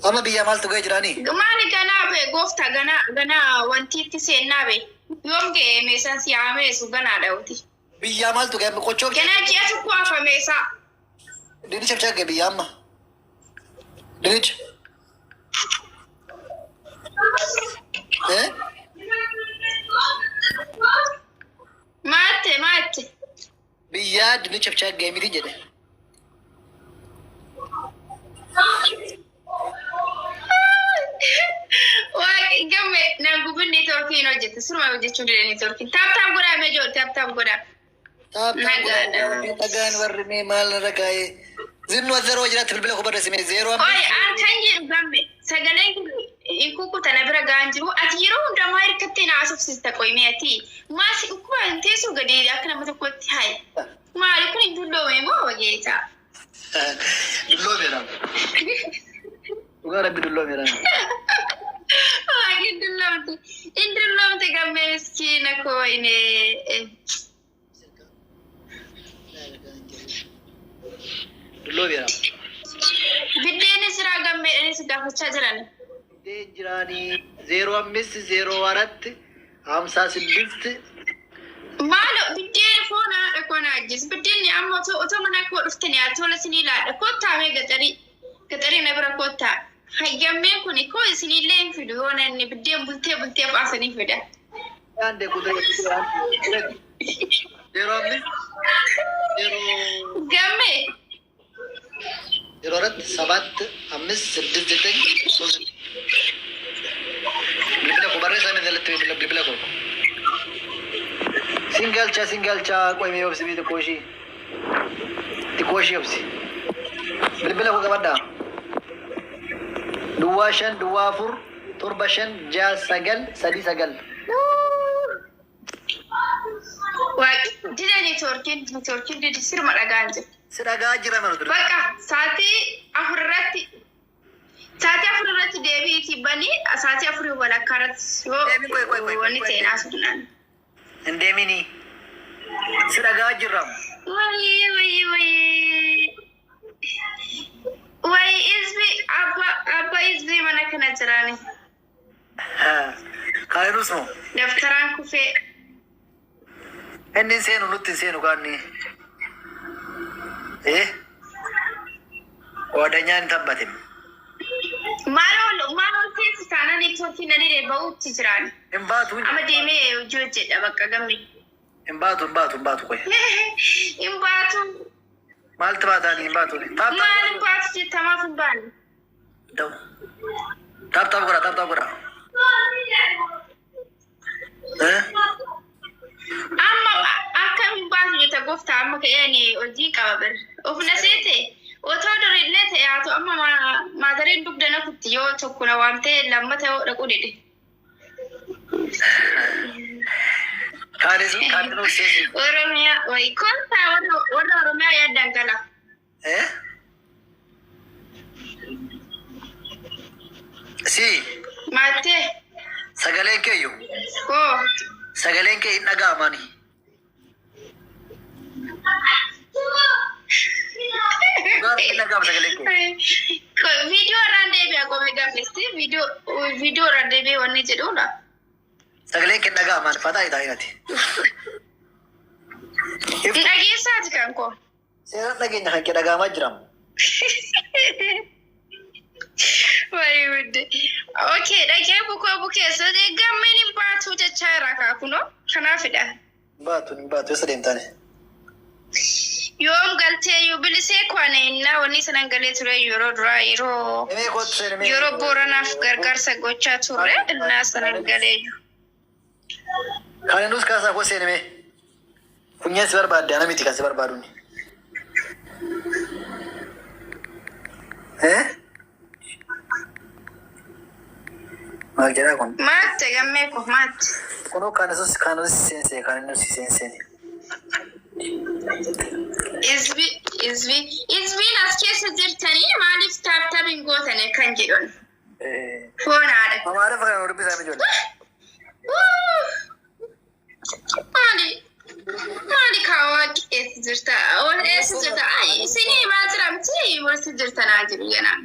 Amma biyyaa maaltu ga'ee jiraanii? Maali ganaa be gooftaa ganaa ganaa wantiitti seennaa be yoom ga'e meeshaan si haa meesu ganaa dhawti. Biyyaa maaltu ga'e amma qochoo Ganaa ji'a tokko hafa meesaa. Dinnicha bichaa ga'e biyyaa amma. Dinnicha. Eh? Maatte maatte. Biyyaa dinnicha bichaa ga'e miti jedhe. Waaqi gamme nan gubin neetworkii hin hojjette suruma hojjechuu dide neetworkiin. Taap taap godhaa mee ijoollee taap taap godhaa. Nagaadha. Dhagaan warri mee maal irra gaa'ee. Zinnu zeeroo jiraatti bilbila koo barreessi mee zeeroo Oye, an kan jedhu gamme sagaleen kun hin kukkuta na bira ga'an jiru. Ati yeroo hundaa maa hirkattee na haasofsiista qoyimee ati. Maasi dhukkuba hin teessu gadi akka nama tokkotti hayi. Maali kun hin dulloome moo wageeta? Dulloomeera. Dhugaa rabbi dulloomeera. Waaqni hin dulloomte. Hin dulloomte gammee miskiina koo inee. Dulloomeera. Biddeenis jiraa gammeedhanis gaafachaa jiran. Biddeen jiraanii zeeroo አምስት ዜሮ አራት ሀምሳ ስድስት Maalo biddeen foon haadha koo na ajjees. Biddeenni amma otoo mana koo dhuftanii haa tola isinii laadha. Kottaa mee gaxarii gaxarii na bira kottaa. Hayyammeen kun koo isinillee hin fidu yoo namni biddeen bultee bultee baasanii fida. አንድ ቁጥር ዜሮ አምስት ዜሮ Gammee ዜሮ አራት ሰባት አምስት ስድስት ዘጠኝ ሶስት bilbila koo barreessaa inni jalatti bilbila koo singalcha singalcha qoy mee obsi mee xiqqoo ishii xiqqoo ishii obsi bilbila koo qabadhaa duwwaa shan duwwaa afur torba shan ja'a sagal sadii sagal Waaqi dida neetwoorkiin neetwoorkiin didi sirma dhagaan jiru. Si dhagaa jira mana ture. Bakka sa'aatii 4 irratti deebiitii banii sa'aatii 4 walakkaa irratti Deebii qoy, qoy, qoy, yoo wanni qoy. ta'e naasudnaan. Hin deemini. Si dhagaa jirra. Wayii wayii wayii. Wayii izbi abba abba izbi mana kana jiraani. Kaayirus moo? Daftaraan kufee. Inni hin seenu nutti hin seenu kaanni. Eh? Waadanyaan hin tabbatin. Maal ol maal ol keessa taanaan neetwoorkiin na dide ba'uutti jiraani. Hin baatu. Amma deemee hojii hojjedha bakka gamme. Hin baatu hin baatu hin baatu qoy. Hin baatu. Maaltu baataani hin baatu. Tap Maal hin baatu jettamaaf hin baane. tap. Tap tap godha tap tap godha. Eh? Amma akkam hin baatu jetta gooftaa amma ka'ee ani hojii qaba bir. Of na seete otoo durillee ta'e haa ta'u amma maatareen dugda na kutti yoo tokko na waamtee lammata yoo dhaquu dide. Kaanis kaanis seesi. Oromiyaa wayi kontaa warra Oromiyaa yaaddan gala. Eh? Si Maattee sagaleen kee iyyuu koo sagaleen kee hin dhaga'amani. Dhugaa hin dhaga'amu sagaleen kee. Viidiyoo irraan deebi'a qome gammesti viidiyoo irraan deebi'ee wanni jedhudha. Sagaleen kee hin dhaga'aman fataa itaa hinati. Dhageessaati kan koo. Seeraan dhageenya kan kee dhaga'amaa jiramu. Wayi wudde. Okay, dhagee bukoo bukeessa gammeen hin baatu jechaa jira kaakunoo kanaafidha. Hin baatu hin baatu eessa deemtaani? Yoom galtee iyyuu bilisee kwane innaa wanni sanan galee ture yeroo duraa yeroo Emee kootu seenamee. yeroo booranaaf gargaarsa gochaa turre innaa sanan galee iyyuu. Kan nus kaasaa koo seenamee. Funyaan si barbaadde ana miti kan si barbaaduni. Eh? Maal jedhaa kun? Maatte gammee ko maatte. Kunoo kan nus kan nus seensee kan nus seensee. Izbi izbi izbiin as keessa jirtanii maaliif tap tap hin gootane kan jedhan. Eh. Foonaadha. Amaara fakkaatu dubbisaa ijoollee. Maali? Maali kaawaa eessa jirta? Eessa jirta? Ay, isinii himaa jira miti eessa jirta naa jiru ganaa.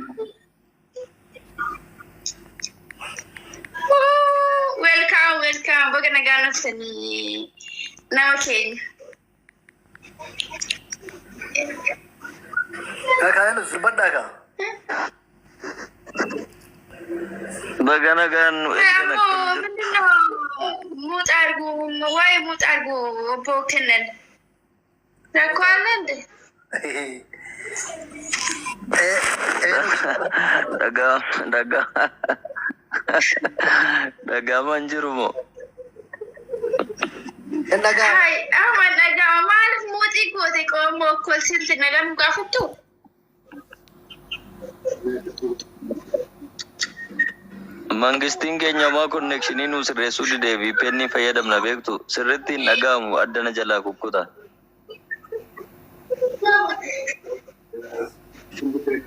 dhuftanii nama keenya. Kaayaan dubbadhaa kaa. Baga nagaan nu eeggan Ammoo akkam jirtu. ምንድነው ሙጥ አድርጉ ወይ ሙጥ አድርጉ obbo Kennan rakkoo አለ እንዴ? Dhagaa dhagaa dhagaamaan jiru moo? Hin dhaga'amu. Hai, amma dhaga'ama maaliif muuxii goote qomoo kolsilti nagaa nu gaafattu? Mangistiin keenya homaa konnekshinii nuu sirreessuu didee VPN fayyadamna beektu sirriitti hin dhaga'amu addana jalaa kukkuta.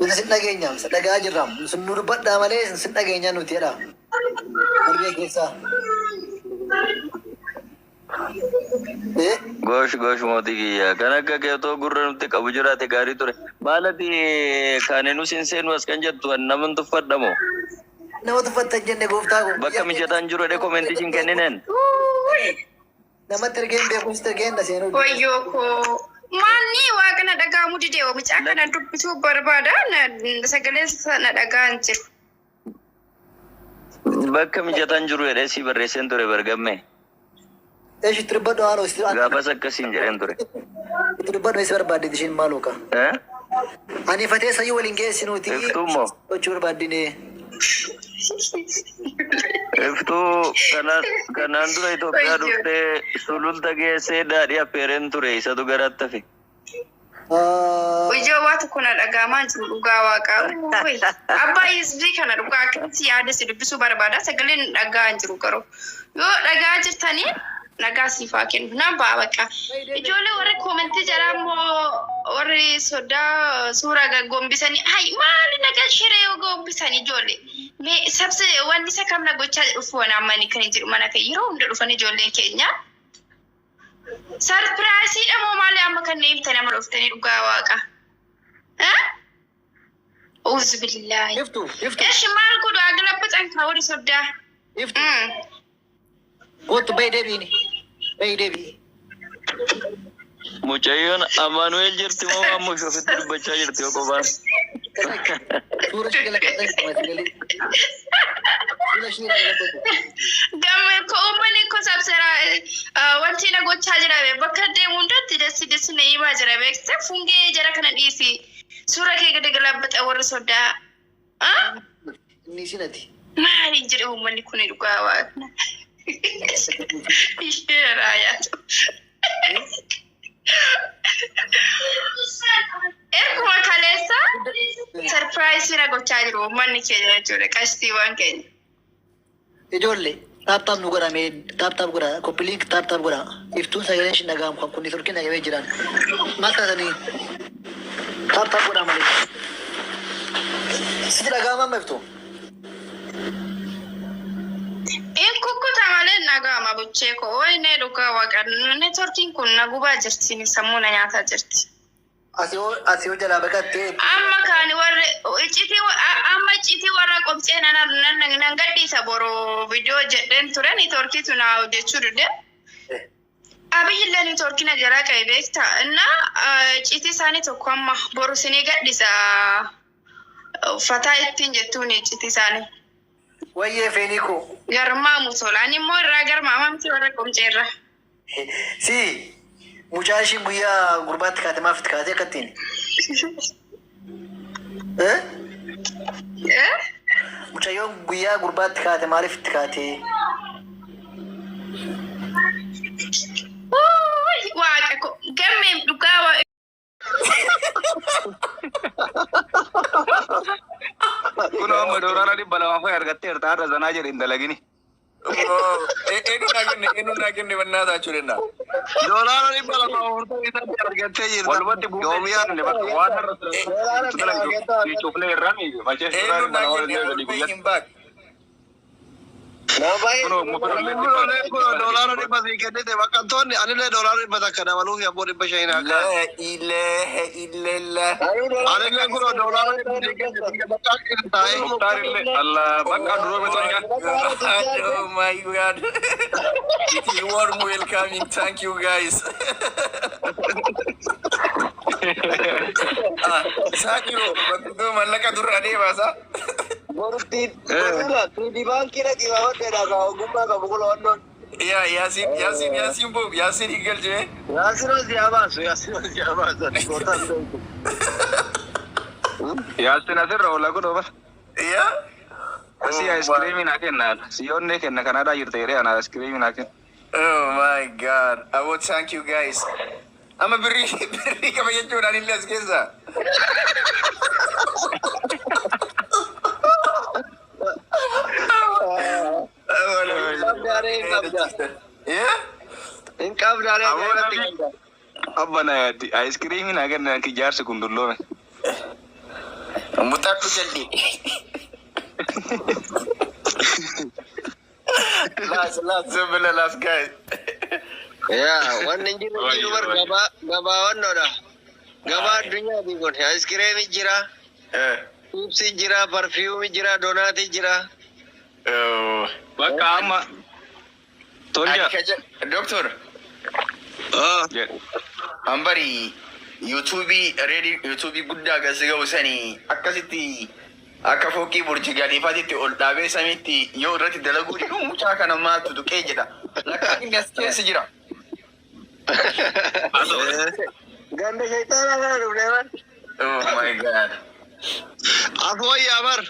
Nuti sin dhageenya, sin dhaga'aa jirra. Sin nu dubbadhaa malee sin dhageenya nuti jedha. Darbee keessaa. Eh? Goosh goosh mootii kiyya kan akka kee otoo gurra nutti qabu jiraate gaarii ture. Maalati kaanee sin seenu as kan jettu an naman tuffadha moo? Nama tuffattan jenne gooftaa koo. Bakka mijataan jiru jedhee komentii sin kennineen. Namatti ergeen beekumsi ergeen na seenuu. Wayyoo koo maanni waaqa na dhaga'amuu didee mucaa kana dubbisuu barbaada sagaleen na dhaga'an jiru. Bakka mijataan jiru jedhee si barreesseen ture bargamme. Eesh itti dubbadhu haaloo Gaafas akkasiin jedheen ture. itti dubbadhu eessa barbaadde ishiin maaloo ka. Eh? Ani fatee sayyuu waliin geessinuuti. Iftuu moo? Gochuu barbaaddine. Iftuu kanaan dura Itoophiyaa dhuftee sululta geessee daadhii affeereen ture isatu garaatti hafe. Ijoo waa tokko na dhaga'amaa jiru dhugaa waaqaa. Abbaa hizbii kana dhugaa akkamitti yaada si dubbisuu barbaada sagaleen dhaga'aa jiru garuu yoo dhaga'aa jirtanii nagaa siif haa kennu naan ba'a bakka. Ijoollee warri koomentii jalaa immoo warri sodaa suuraa gombisanii hayi maali nagaa shiree yoo gombisanii ijoollee mee sabsi wanni isa kam na gochaa dhufu waan ammanii kan jedhu mana kan yeroo hunda dhufan ijoolleen keenya. Sarpiraayisiidha moo maali amma kan himtan nama dhuftanii dhugaa waaqa. Uuzu billaahi. Iftu iftu Eshi maal godhu agalabbatan kaa warri sodaa. iftu. Kootu bahi deebiini. Bahi deebii. Mucayyoon Amaanu'eel jirti moo ammoo ishee ofitti dubbachaa jirti yoo qofaan? Suura ishee galaqqatan galee. Suura ishee galaqqatan. Gamme ko uummanni ko sabsara wanti na gochaa jira be bakka deemu hundatti dessi dessi na himaa jira beekte fungee jara kana dhiisi suura kee gadi galabbata warri sodaa. Inni isinati. Maali jedhe uummanni kun dhugaa waaqna. Ishee raayaatu. Erguma kaleessa sarpiraayisii na gochaa jiru uummanni keenya jechuudha qashtiiwwan keenya. Ijoollee tap tap nu godhame tap tap godha copy link tap tap godha. Iftuun sagaleen ishin dhaga'amu kan kun turkiin dhagamee jiran. Maal taatanii tap tap godha malee. Sitti dhaga'ama amma iftu. In kukkuta malee dhaga'ama buchee koo wayne dhugaa waaqa neetworkiin kun na gubaa jirti sammuu na nyaataa jirti. Asii yoo jalaa baqattee Amma kaan warri iccitii amma iccitii warra qobcee nan nan gadhiisa boroo viidiyoo jedheen ture neetworkiitu na hojjechuu dide. Abiyyi illee neetworkii na jalaa qabe beektaa innaa iccitii isaanii tokko amma boru sinii gadhiisa uffataa ittiin jettuun iccitii isaanii. Wayyee feenii koo. Garmaamu tola. Ani immoo irraa garmaama miti warra qomcee irraa. Si mucaa ishiin guyyaa gurbaatti kaate maaf itti kaatee akkattiin? Eh? Eh? Mucayyoon guyyaa gurbaatti kaate maaliif itti kaate? Waaqa ko gammee dhugaa waa Kun amma doolaara 200 fa'i argatteerta har'a zanaa jedhe hin dalagini. Eenyu naa kenne eenyu naa kenne bannaa taachuu danda'a. Doolaara 243 argattee jirta. Walumatti Yoomiyaa buufee waan har'a dalagdu cuuflee irraa machees Eenyu doolaara naa 200 kenne illee I will gadi pay guyyaatti. him back. Nama baay'ee. Kunoo mufirollee Mufirollee kunoo $100 sii kennite baqqattoonni anillee $100 dabaluuf abboo 500 akka. La ilaha illallah. Anillee kunoo $100 sii kennite bakka akka taa'e. Muktaarillee Allah bakka duroo bitolcha. Oh my God. It is warm welcoming. Thank you, guys. Ah, Saakiro, bakka mallaqa durra deemaa sa? Borutti borula baankii dhaqii baafadheedha kaa ogummaa qabu kun wannoon. Yaa Yaasiin, Yaasiin, Yaasiin boob, Yaasiin hin galchine. Yaasiin si haa baasu, Yaasiin si haa baasu. Gootaan beeku. Yaasin asirra oola kunoo bara. Yaa. Asii ice-creamii naa kenna. Siyoonnee kenna Kanaadaa jirta jedhee ana ice-creamii naa kenna. Oh my God. Abo, thank you, guys. Amma birrii birrii qaba jechuudhaan illee as keessa. Qabdaaree hin qabda. Yaa. Hin qabdaaree Aboo ajaa'ibatti namni qabda. Abba na yaaddi ice-creamii naa kenna jaarsi kun dulloome. Muxaadhu jalli. Laas laas zembila laas guys. Yaa wanni hin jirre hin jiru bar gabaa gabaa wannoodha. Gabaa addunyaati kun. Ice-creamii jira, chiipsii jira, perfumeii jira, donutii jira. Oh. Bakka amma tolcha. Doctor, Jedhe. hambari YouTubeii ready YouTubeii guddaa gasi ga'u sanii akkasitti akka fooqii Burji Galiifaatitti ol dhaabee samiitti yoo irratti dalaguu didu mucaa kana maaltu tuqee jedha. Lakkaa inni as keessa jira. Ganda shayitaanaa kana dhufnee man. Oh my God. Afooyyaa bar.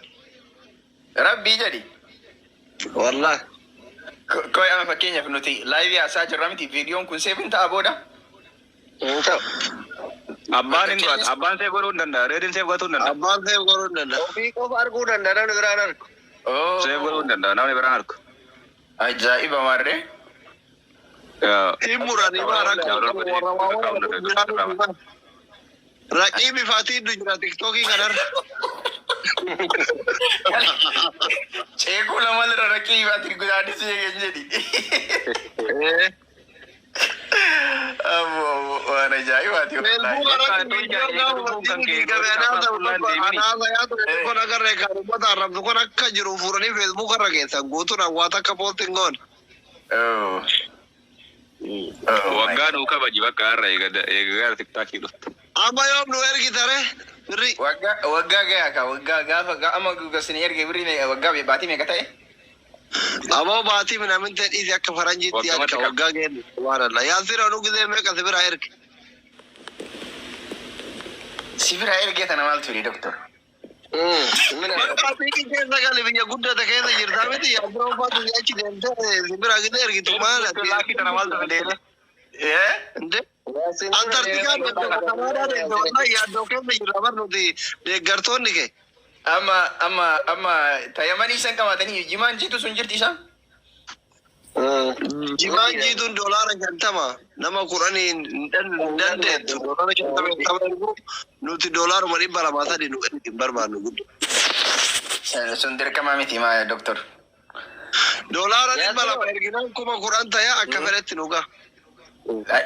Rabbii jedhi. Wallah. Koy amma fakkeenyaaf nuti liveii haasaa jirra miti, viidiyoon kun save hin ta'a booda. Hin ta'u. Abbaan hin to'ata. Abbaan save godhuu hin danda'a. Reediin save godhuu hin danda'a. Abbaan save godhuu hin danda'a. Ofii qofa arguu danda'a, namni biraan argu. Oh. Save godhuu hin danda'a. Namni biraan argu. Ajaa'iba maarree. Hin muranii maa rakkoo qabu warra waa. Raqii bifaatiin jira TikTokii kanarra. Ceekuu lama irra rakkii baati guddaadis eegen jedhi. Ammoo waan ajaa'ibaati. Feesbuuka irratti viidiyoo gaafa wanti gabe anaasa tokko anaasa yaa ture tokko agarree kan uummata arrabsu kun akka jiru fuudhanii Feesbuuka irra geessan guutuun waan akka postiin goone. Waggaa nuu kabaji bakka har'a eega gara TikTokii dhufte. Amma yoom nu ergitare birri? Waggaa waggaa gayaa ka waggaa gaafa amma gasini erge birri waggaa baatii meeqa ta'e? Amoo baatii minamin ta'e dhiisi, akka faranjiitti Waggamatti akka waggaa geenne waan alla. Yaasira nu gizee meeqa si bira erge? Si bira ergee tana maal ture, doctor? Bakka atiiqii keessa gali, biyya guddate keessa jirtaa miti, yaasira uffatu achi deemtee si bira gizee ergitu maal ati? Laakii tana maal ta'e deene? Inde Antartikaa deemte, Kanaadaa deemte, wallahi yaaddoo keessa jirra bar nuti deeggartoonni kee. Amma amma amma tayyamanii isan qabaatanii jimaan jiitu sun jirti isaan? Jimaan jiituun $50 nama 10 hin dandeettu. $50 ergu nuti $200 300 nu ergi hin barbaannu guddaa. Sun dirqama miti maa, doctor. $200 erginaan 10,000 ta'e akka fedhetti nu gaha.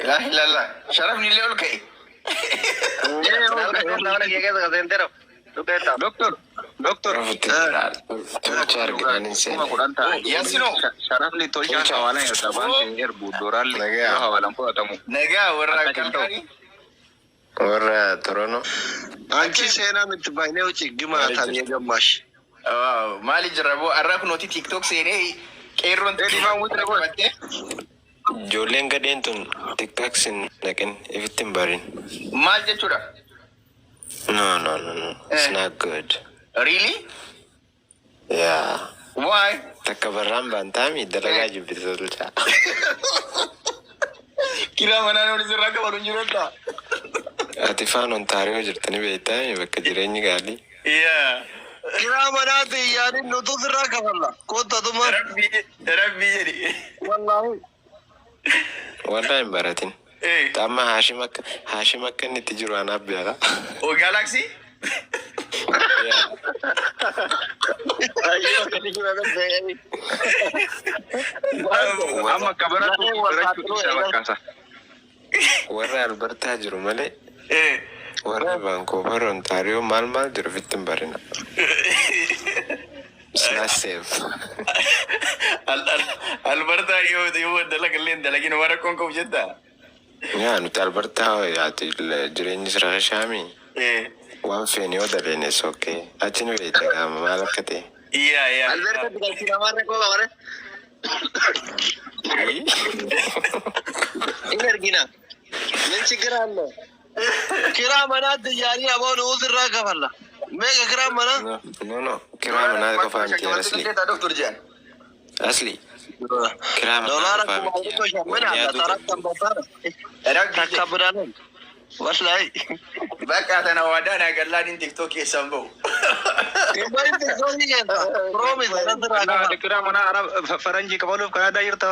Laa ilaallah. Sharafni illee ol ka'e. Doctor, doctor. Tolcha arginaan hin seene. 10,000 ta'a. Yaasino. Sharafni tolchaan hawaalaan erga baankiin ergu dooraalli Nagaa. yoo hawaalaan fudhatamu. Nagaa warra Akka hin ta'u. kalkaanii. Warra Toronoo. አንቺ seenaa miti baay'ee wuci gimaataan የገማሽ Waaw, maali jira boo har'a kunooti TikTok seenee qeerroon qabattee. Ijoolleen gadheen tun TikTok sin naqin, ifitti hin barin. Maal jechuudha? No, no, no, no. It's not good. Really? Yeah. Why? Takka barraan baantaami dalagaa jibbite tolchaa. Kiraa manaan oli sirraa qaban hin jiru. Ati faan Ontaariyoo jirtani beektaami bakka jireenyi gaalii. Yeah. Kiraa manaati yaadin nutu sirraa kafalla. Kottatuma. Rabbii rabbii jedhi. Wallaahi. Walaa hin baratin. Amma Haashim akka inni itti jiru anaaf beeka. O Galaxy? Yeah. Amma akka baratu barachuu dhiisaa bakkaasa. Warra Albertaa jiru malee warri Vancouver, Ontario maal maal jiru ofitti hin barina. It's not safe. Albertaa yoo dalagallee hin dalagin waan rakkoon qabu jettaa? Yaa, nuti Albertaa yaati, jireenyi sira shaami. Waan feene yoo daleene is okay. Achi ni beekta qaama maal akka ta'e. Yaa. Alberta galchi namaa rakkoo qaba. In argina. ምን ችግር አለ? Kiraa manaatti ijaarii aboon uusirraa kafalla. Meeqa kiraa manaa? No. Kiraa manaa qofaa miti, asli. Doktor Jaan. Asli. Kiraa manaa Doolaara qofaa kuma miti. tokko shan mana Wanni yaaduu taratti ambassaara. Takka biraanan. Wallahi. Bakka tana waadaa naa gallaaniin TikTok keessaan bahu. Dhibba TikTokii keessa. Promise asirraa kafalla. Kiraa manaa Arab faranjii qabaluuf Kanaadaa jirta.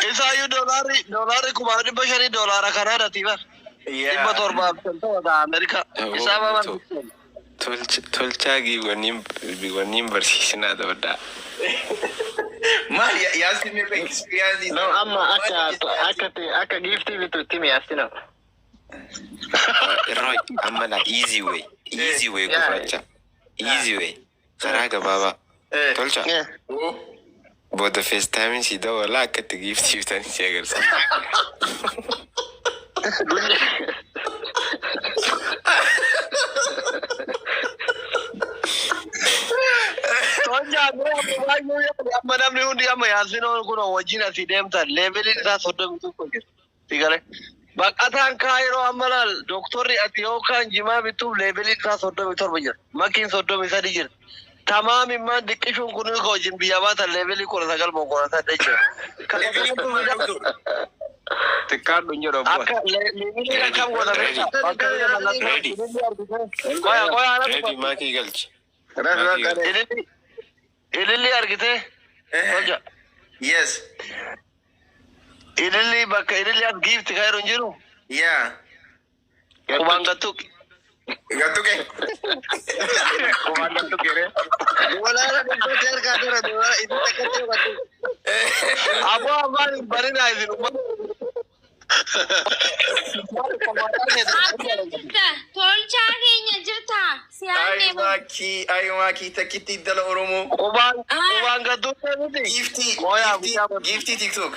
Isaayyuu doolaarri 5,500 doolaara Kanaadaati bar. 750 ta'a Ameerikaa. Isaa baban. Tolchaa wanniin barsiisinaa dabadhaa. Maal yaasni mee experience? No, amma akka giiftii bitu itti mi'aasina. Roy, amma la easy way. Easy way, gurraacha. Easy way. Karaa gabaabaa. Tolcha. Booda FaceTime si dawwalaa, akka itti giiftii bitanii si agarsiisa. Tolchaa mee amma baay'ee yaade, amma namni hundi amma yaasinoon kun wajjin asii deemtan leveliin isaa 31 jira. Sigale. Baqataan Kaayiroo amma laal, doktorri ati yookaan jimaa bituuf leveliin isaa 37 jira. Makiin 33 jira. Tamaam, immaan diqqishuun kun wajjin biyya baatan levelii 19 moo 18 jira. Kana kanatu fida. Xiqqaadhu hin jedhu abbaa. Akka leveliin akkam godha beektaa? Bakka inni mallattoo Ready. ililli argite. Qoya qoya anatu Ready, maakii galchi. Maakii galchi. Ililli argite. Tolcha. Yes. Ililli, bakka ililli as giifti kaayiroo hin jiru. Yaa. Qubaan gattuqi. Gattuqe. Qubaan gattuqe. Doolaara dhibbatti harkaa tura, doolaara itti takkatti hubatu. Aboo, afaan hin barinaa isin uummata. Akkam jirta? Tolchaa keenya jirta? Si Ay haannee maakii, ay maakii, takkitti intala Oromoo. Qubaan gattuqe miti. Giiftii Qoyaa giiftii guyyaa giiftii TikTok.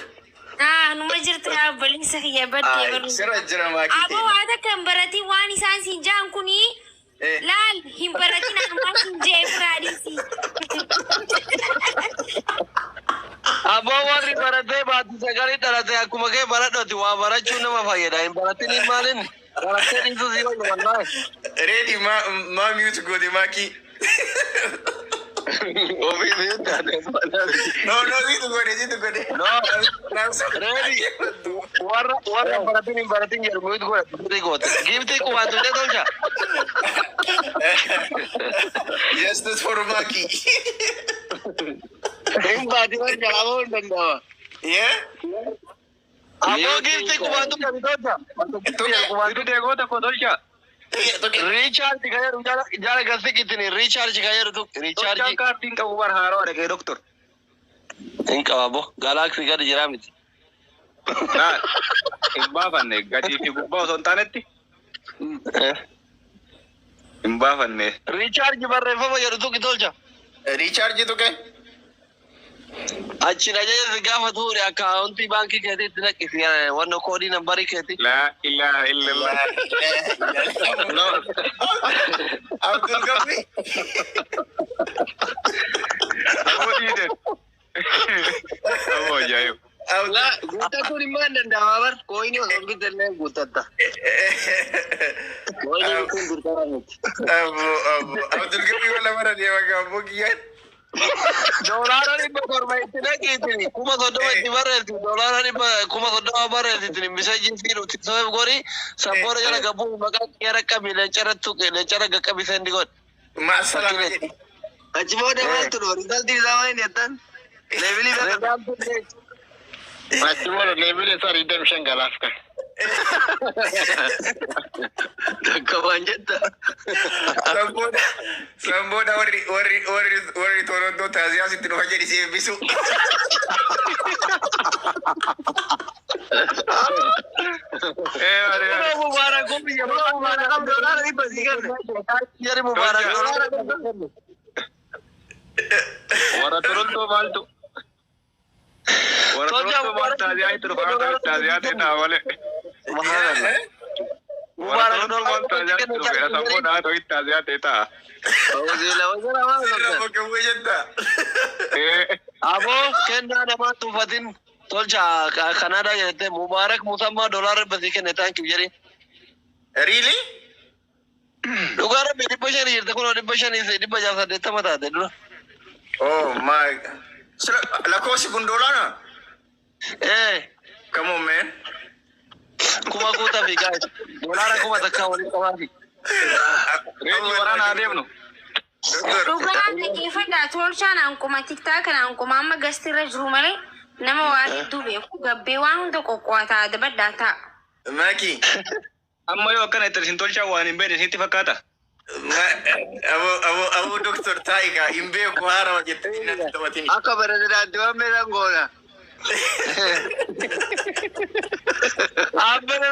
Ah, numa jirta, obboleessa kiyya baddee Ay baruu. sirra jira maakii Aboo, ta'e. waan akka hin baratin, waan isaan siin jaan kuni laal, hin baratin, anumaan siin jee biraa dhiisi. Aboo, warri baratee baatti sagalee dhalate akkuma kee baradhoti, waa barachuun nama fayyada. Hin baratin maalin? Barattee dhiisuu si wayya wallaahi. Ready, maa maa mute goote maakii? Ofii mute taate. No, situ godhe, situ godhe. No. Ready. Warra baratin hin baratin jedhu mute godha, giiftii goote. Giiftii qubaan tuqee, tolcha. Justice for maakii. Hin baati waan jalaa hin danda'ama. Yeah. Aboo, giiftii qubaan tuqe, tolcha. Situ deegoo tokko, tolcha. Recharge kan jedhu jala gasiqitini, recharge kan jedhu tuqe, recharge. Tolchaan kaartiin qabu bar, haarawaa dhaqee doktor. Hin qaba bo, Galaxy gadi jira miti. Laal, hin baafanne, gadii fi gubbaa osoo hin taanetti hin baafanne. Recharge barreeffama jedhu tuqi, tolcha. Recharge tuqe. Achiin ajaja si gaafa tuure akkaawuntii baankii keetiitti naqisi, wanno koodii nambarii keetii. Laa ilaaha illallah. Abdul Gaffi. Aboo dhiite. Aboo, ajaa'ib. La guuttatuun immoo hin danda'ama bar. Coinii osoo hin bitannee guuttatta. Coinii bituun dirqama miti. Aboo, aboo, Abdul Gaffi wala mara deema gaaboo kiyyaan. $700 itti naqiitini, 30,000 itti barreessi, doolaara dhibba 30,000 barreessitini messageiin fiiruutti sabab gori sabboora jala gabbuu maqaa kiyya qabi, leencara tuqe, leencara qaqqabi, send godhe. Maasalaama jedhi. Achi booda maaltu dhufa? Resultii isaa maal inni jettan? Levelii isaa Resultiin Achi booda levelii isaa 25 galaaf kan. Takka waan jetta. San booda warri Torontoo taaziyaa sitti dhufa jedhi si eebbisu. Ee, Kunoo Mubaarak kun biyya Mubaarak doolaara 100 sii kenne. Jari Mubaarak doolaara. Warra Torontoo maaltu? Warra Torontoo maal taaziyaa itti dhufa taaziyaa ta'e ta'a malee. Subhanallah. Warra Torontoo maal taaziyaa itti dhufa san booda haa ta'u taaziyaa ta'e ta'a. Hojii lama jala maal Sirra qabda? bakka bu'ee jetta. Ee, Aboo kennaa namaa tuffatin tolcha Kanaadaa jedhette Mubaarak Musammaa doolaara 100 sii kenne, thank you jedhi. Really? Dhugaa rabbi 500 jirte, kunoo 580 taate dura. Oh my. Sila lakkoofsi kun doolaara? Ee. Come on, man. 1000 guutaa fi guys. Doolaara 1000 waliin qabaafi. Reeji waraana adeemnu. Dhugaa dhaggeeffadhaa, tolchaan hanquma TikTok hanquma amma gastirra jiru malee nama waa hedduu beeku gabbee waan hunda qoqqootaa dabadhaa ta'a. Maki. Amma yoo akkana itti isin tolchaa waan hin beekne isinitti fakkaata. Abo doktor taa'igaa hin beeku haarawa jettanii natti taphatini. Akka pirezidaantii waan meeshaan goona. Abbere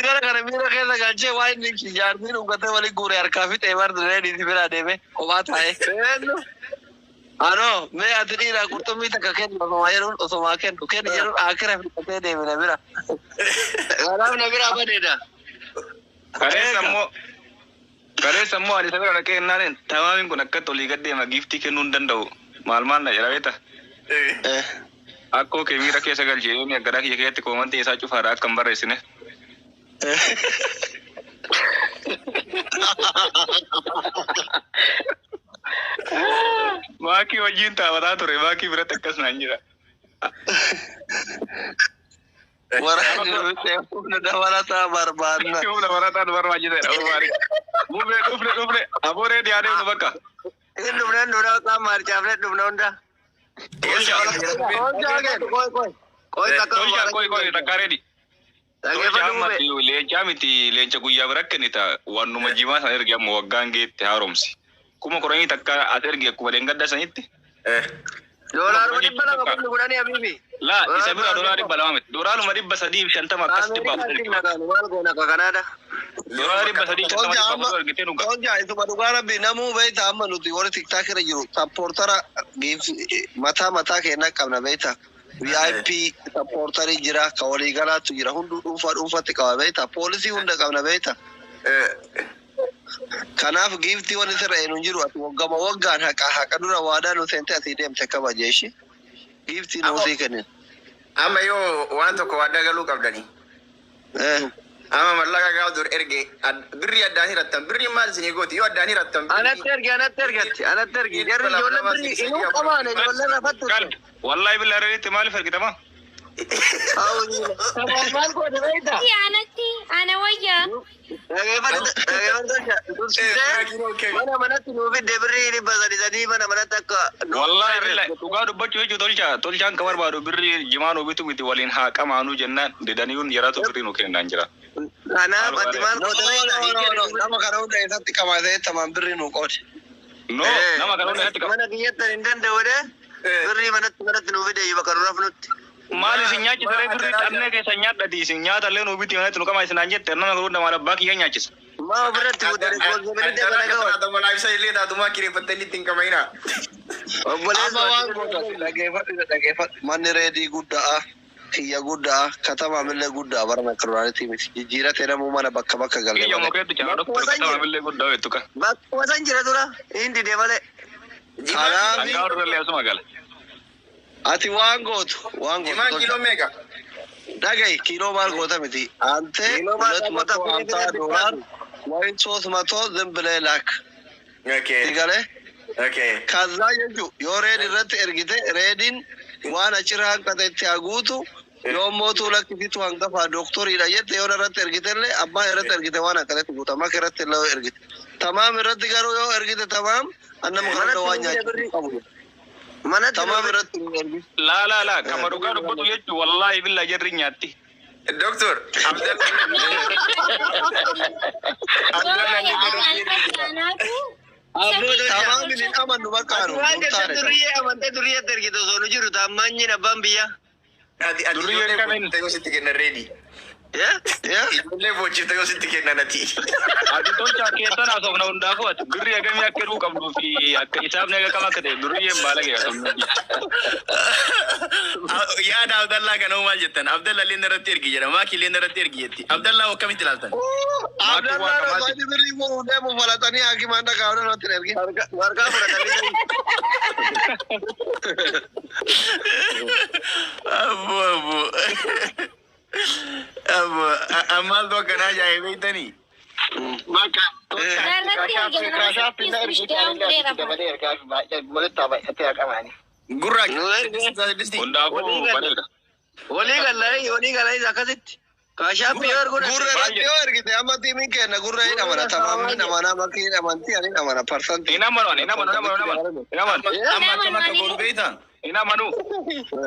gara kana miira keessa galchee waa inni jaartiin dhungatee waliin guure harkaa fixee bar reediiti bira deeme kophaa taa'ee. Eenyu? Anoo mee ati dhiira qurxummii takka kennu osomaa jedhuun osomaa kennu kennu jedhuun akira fixatee deeme na bira. Kanaaf na biraa badeedha. Kaleessa immoo ani isa bira dhaqee jennaan tamaamiin kun akkatti olii gad deema giiftii kennuu hin danda'u. Maal maal na jedha beekta. Akkoo kee miira keessa galchee inni garaa kiyya keessatti koomantii isaa cufaadha akka hin barreessine. Maakii wajjin taphataa ture, maakii biratti akkas naan jira. Waraanni nuti humna dabalataa barbaadna. Humna barataan barbaachisaadha. Mubaarik. Dhufne, dhufne, dhufne, abooree dhiyaatee nu bakka. Inni dhufneen dhufna qaama maarchaafne dhufna hunda. Qoy qoy. Qoy takka. Tolcha, qoy qoy takka reedi. Tolcha, amma leencaa miti, leenca guyyaa bira kennita waanuma jimaa sana erge amma waggaan geette haaromsi. 10,000 takka as erge akkuma leengadda sanitti. Doolaaruma 200 kumni kudhanii abiibi. Laa, isa bira doolaara 200 miti. Doolaaruma 350 akkas 400 erge. Maal goona akka kanaadha. Doolaara 350 400 ergitee dhuga. Tolcha, isuma dhugaa rabbi namuu beekta, amma nuti warri TikTok irra jiru supportera mataa mataa keenya qabna beekta. VIP supporterii jira, ka waliigalaatu jira, hunduu dhuunfaa dhuunfatti qaba beekta. Poolisii hunda qabna beekta. Kanaaf giiftii wanti sirra eenyu hin jiru, ati waggama waggaan haqa haqa dura waadaa nu seente asii deemte kabajeeshi. Giiftii nuusii kennin. Amma yoo waan tokko waadaa galuu qabdanii. Amma mallaqa gaafa dur erge birrii addaan hirattan, birrii maal isinii gooti yoo addaan hirattan? Anatti ergi, anatti ergatti, anatti ergi. Jarri ijoollee birrii inuu qabaane ijoollee rafatti. Qalbi. Wallahi billahi reeditti maaliif ergitama? Maal goone beektaa? Anatti ana wayyaa. Dhageeffadhu dursitee mana manatti nuu fidde birrii 300 3 mana manatti akka. Wallahi billahi dhugaa dubbachuu jechuun tolcha tolchaan ka barbaadu birrii jimaa nu bitu miti, waliin haa qamaanuu jennaan didaniyyuun jiraatu birrii nu kennaan jira. Kanaaf ati maal No, goota no, beektaa? no, no, nama kana hunda eessatti qabatee tamaan birrii nu qoode. No, nama kana hunda eessatti qaba. Mana kiyyattan hin danda'u de birrii manatti manatti nuu fide bakka nu rafnutti. Maal isin nyaachisa ree? Birrii dhabnee keessa nyaadhati isin nyaata illee nu biti manatti nu qama isin naan jette, nama kana hunda maal abbaa kiyya nyaachisa. Maa ofirratti fuute responsibility kana qaban. Ibsa illee taatumaa kireeffattanii ittiin qabayina. Obboleessa. Amma waan goota dhageeffadhu, dhageeffadhu, manni reedii guddaa, kiyya guddaa, katamaamillee guddaa, bara makroonitii miti jijjiiratee namuu mana bakka bakka galle Kiyya malee. mukeetu caalaa doktor katama illee guddaa weettu kan. Bakkuma san jira dura hin dide malee. Kanaaf Hangaa warra asuma gala. ati waan gootu waan Jimaan gootu kiiloo meeqa? dhagahi, kiiloo maal goota miti አንተ kiiloo maal ሁለት መቶ goota ሀምሳ ዶላር ወይም 300 ዝም ብለህ ላክ። Sigale. ከዛ jechu yoo reed irratti ergite reediin waan achirra hanqate itti haguutu, yoo mootuu lakkisitu hangafa doktoriidha jette yoo irratti ergite illee abbaa irratti ergite waan hanqatetti guuta, maka irratti illee yoo ergite tamaam irratti, garuu yoo ergite tamaam annama kana waan nyaachuu qabu Manatti tamaam irratti ergite. Laa laa laa, kama dhugaa dubbatu jechuun wallaahi billaa jarri nyaatti. Doctor, Abdallah Tamaamin hin amannu bakka anu. Waan jecha duriyyee amantee duriyyeetti ergite osoo nu jiru taammanyiin abbaan biyyaa. Ati ati Durriyyeen ijoollee kamiin? boochiftee yoo sitti kennan ready. Yaa yaa. Ijoollee boochiftee yoo sitti kennan ati. Ati tolcha keessan haasofna hundaafuu ati birrii hagamii akka hir'uu qabduu fi akka isaaf akka kam akka ta'e durriyyeen baala ga'e. Yaada Abdallaa kana hoo maal jettan? Abdallaa illee irratti ergi jedha. Maaki illee irratti ergi jetti. Abdallaa akkamitti ilaaltan? Abdallaan osoo inni birrii fuudhuu deemu falatanii hakimaan dhagaa irratti hin ergin. Warqaa fudhatanii. Abbo abbo. Abbo maaltu akkanaa ajaa'ibee beektanii? Gurraacha. Sidisti. Hundaafuu bareeda. Walii galanii walii galanii akkasitti. Kaashaappii yoo ergu Gurra irratti yoo ergite amma tiimiin kenna gurra hin amana. Tamaamni amana makii hin amanti ani hin amana parsantii. Hin amanu ani hin amanu hin amanu hin amanu hin amanu. Amma akkam akka goonu beektaa? Hin amanu.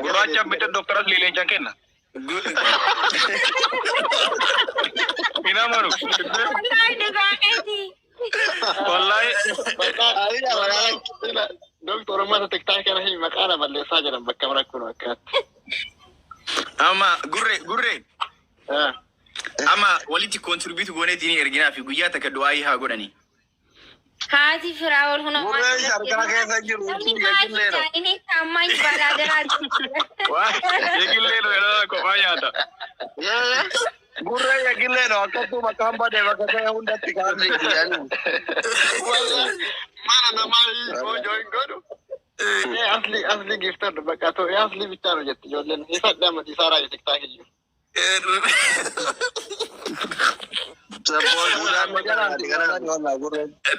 Gurraacha bitee doktoras leencaan kenna. Hin amanu. Wallahi dhugaa keeti. Wallahi. Ani amana. Doktor uummata tiktaa kana hin maqaa balleessaa jiran bakka rakkoon akkaatti. Amma gurre gurre. Amma walitti contribute gooneetiin erginaa fi guyyaa takka du'aayii haa godhanii. Haati Firaa'ol kun Gurreen harkaa keessa jiru Namni sun haati eegilleera. isaanii ammaan balaa daraatu. Eegillee nu kophaa nyaata. Gurreen eegilleera akkattuu maqaan badee bakka ta'e hundatti kaasee jedhanii. Mana namaa hiikoo join godhu. Asli asli giftar bakka ta'e asli bichaa nu jetti ijoolleen. Isa dhama isaa raayyu tiktaa kiyyu.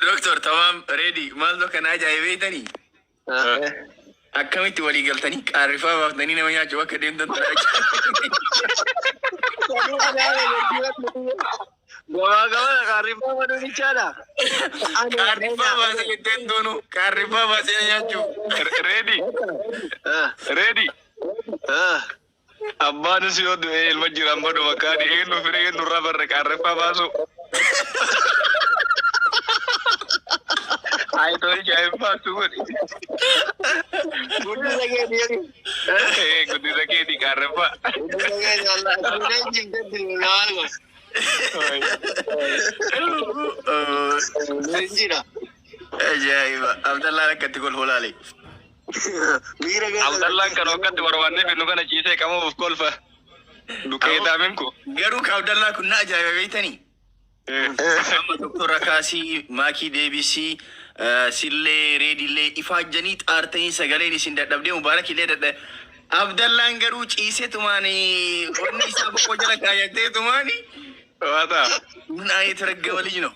Doktor tamaam ready maaltu akkanaa ajaa'ibee beektanii? Akkamitti walii galtanii qaarrifaa baaftanii nama nyaachuu akka deemtan ture. Gabaa gabaa qaarriffaa maduu ni chaala. Qaarrifaa baasee jetteen doonu qaarrifaa baasee nyaachuu. Ready. Ready. Abbaanis yoo du'e ilma jiraan badu makkaani eenyu firee eenyu irraa barre qaarreffaa baasu. Ayi tolcha hin baasu godhi. Guddisa keeti. Guddisa keeti qaarreffaa. Guddisa keeti wallah. Suudeen jigdetti maal godhu. Leenjiidha. Ajaa'iba! Abdallaan akkatti kolfu laale. Miira keessa. Abdallaan kan hokkatti barbaannee finnu kana ciisee qamuuf kolfa. Dukkee taamin ku. Garuu ka Abdallaa kun na ajaa'iba beektanii? Amma doktora kaasii, maakii deebisii, sillee, reedillee ifaajjanii xaartanii sagaleen isin dadhabdee mubaarak illee dadhabe. Abdallaan garuu ciisee tumaani wanni isaa boqoo jala kaayattee tumaani. Waata. ምን አይነት የተረገመ ልጅ ነው?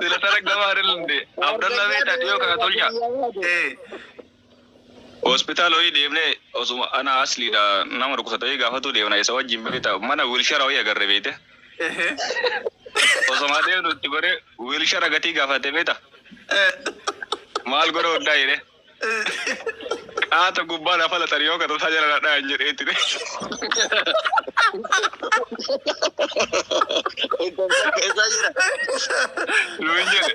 ስለተረገመ አይደል እንዴ? Abdalla beektaa dhiyoo kana tolcha. Hospitaala wayii deemnee osuma ana asliidha nama dhukkubsatee gaafatu deemna isa wajjin beektaa mana wheelchair wayii agarre beekte. Osuma deemnu itti godhee wheelchair gatii gaafate beekta. Maal godha hundaa jedhee. Qaata gubbaa lafa laxan yoo kata isaa jala dhadhaan jedhee itti. Keessa jira. Nuyin jedhe.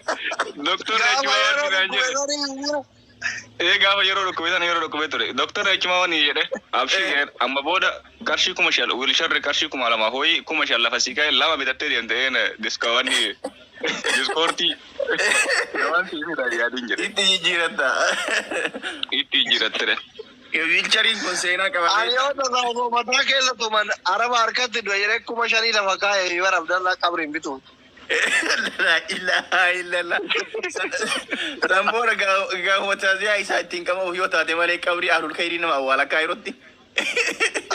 Doktorri Gaafa achumaa yeroo waan naan jedhe. dhukkube Ee gaafa yeroo dhukkube sana yeroo dhukkube ture. Doktorri achumaa waan jedhe. Abshii amma booda qarshii 5,000 wheelchairri qarshii 2,000 hooyi 5,000 lafa sii kaa'e lama bitattee deemte een diskaawwanni diskoortii. Waan sii fida yaadin jedhe. Itti jijjiiratta. Itti jijjiiratte. Wheelchairiin kun seenaa qaba. Ani yoo tasaa osoo mataa keessa tuman araba harkatti du'a jedhee 5,000 lafa kaa'e bara Abdallaa qabriin bitu. La ilaha illallah. Samboora gaafuma taaziyaa isaa ittiin qabamuuf yoo taate malee qabrii ahlul khayrii nama awwaala kaayirootti.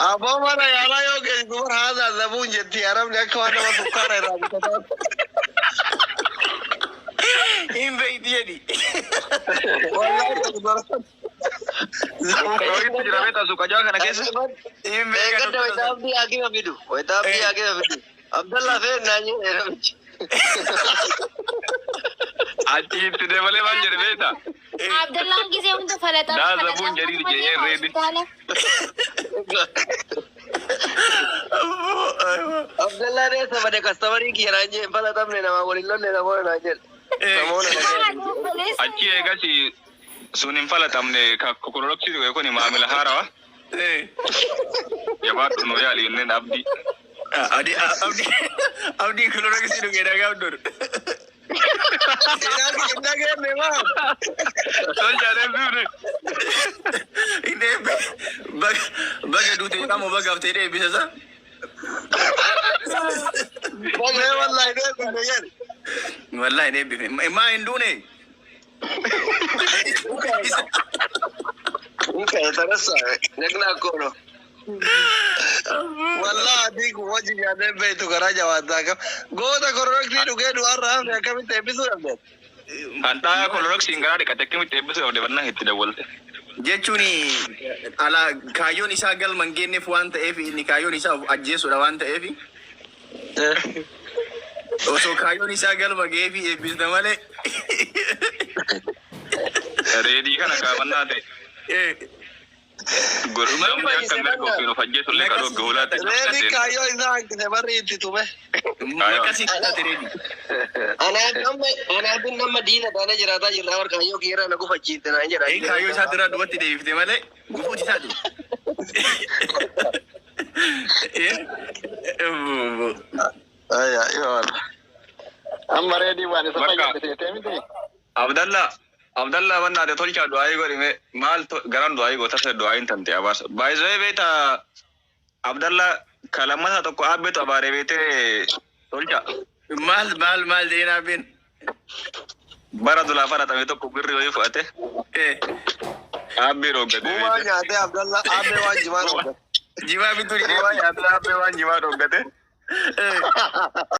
Abboo mana yaalaa yoo geessisu bara haadha zabuun jetti arabni akka waan nama sukkaara irraa bitataa. Hin beeyti jedhi. Wallaahi bara. Wayitti jira beektaa suuqajaa kana keessa. Hin beekan. Eeggadda wayitaabdii hakima fidu. Wayitaabdii hakima fidu. Abdallaa fe'en naan jedhe namichi. Achi itti dabalee maal jedhe beektaa? Abdallaan gisee hunda falaxaa Daa zabuun jedhiin jedhee reedi. hospitaala. Abdallaan eessa bade kastabarii kiyya naan jee falatamne namaa waliin lolle namoota naan jedhe. Namoota naan Achi eegas sun hin falatamne kokororoksii dhuge kun maamila haarawa. Jabaadhu nu yaali inneen abdii. Abdii abdii abdii kilorokisii dhugee dhagaa abdoon. Hin dhageenye maa. Tolchaalee bifne. Inni baga duute jedhamu baga haftee eebbisa isaa. Mee wallaahi deebifne jedhe. Wallaahi hin eebbifne. Maa hin duune? Tarasa jagna kono. Wallah adii kun wajji nyaatee beektu karaa jabaataa qaba. Goota kororoktii dhugee du'arraa hafe akkamitti eebbisuu dhabde? Hadhaa koloroksiin garaa dhiqate akkamitti eebbisuu dhabde bannaa itti dawwalte. Jechuun ala kaayyoon isaa galma hin geenyeef waan ta'eef inni kaayyoon isaa of ajjeesuudha waan ta'eef osoo kaayyoon isaa galma ga'eef eebbisna malee. Reedii kana kaafannaa ta'e. Namni akka mirga ofiin of ajjeesu illee kadhoo gahulaatti. Reedi kaayyoo isaa hanqise barri itti tume. Akkasii kadhate reedi. Anaaf nama diina taanee jiraataa jirra warra kaayyoo kiyyarraa na gufachiifte naan jedha. Kaayyoo isaa duraa duubatti deebifte malee gufuuti isaati. Ayya, yoo walla. Amma reedii waan isa Bakka. fayyadde seetee miti. Abdalla Abdalla bannaate tolchaa du'aayii godhime maal garaan du'aayii goota se du'aayiin tante abaarsa. Baay'isee beeta Abdalla kalamata tokko dhaabbetu abaaree beetee tolcha. Maal maal maal jedhee naabbeen? Bara dulaa faratame tokko birri wayii fudhate dhaabbee dhoggate. Gumaa nyaatee Abdalla aabbee waan jimaa dhoggate. Jimaa bituu Gumaa nyaatee dhaabbee waan jimaa dhoggate.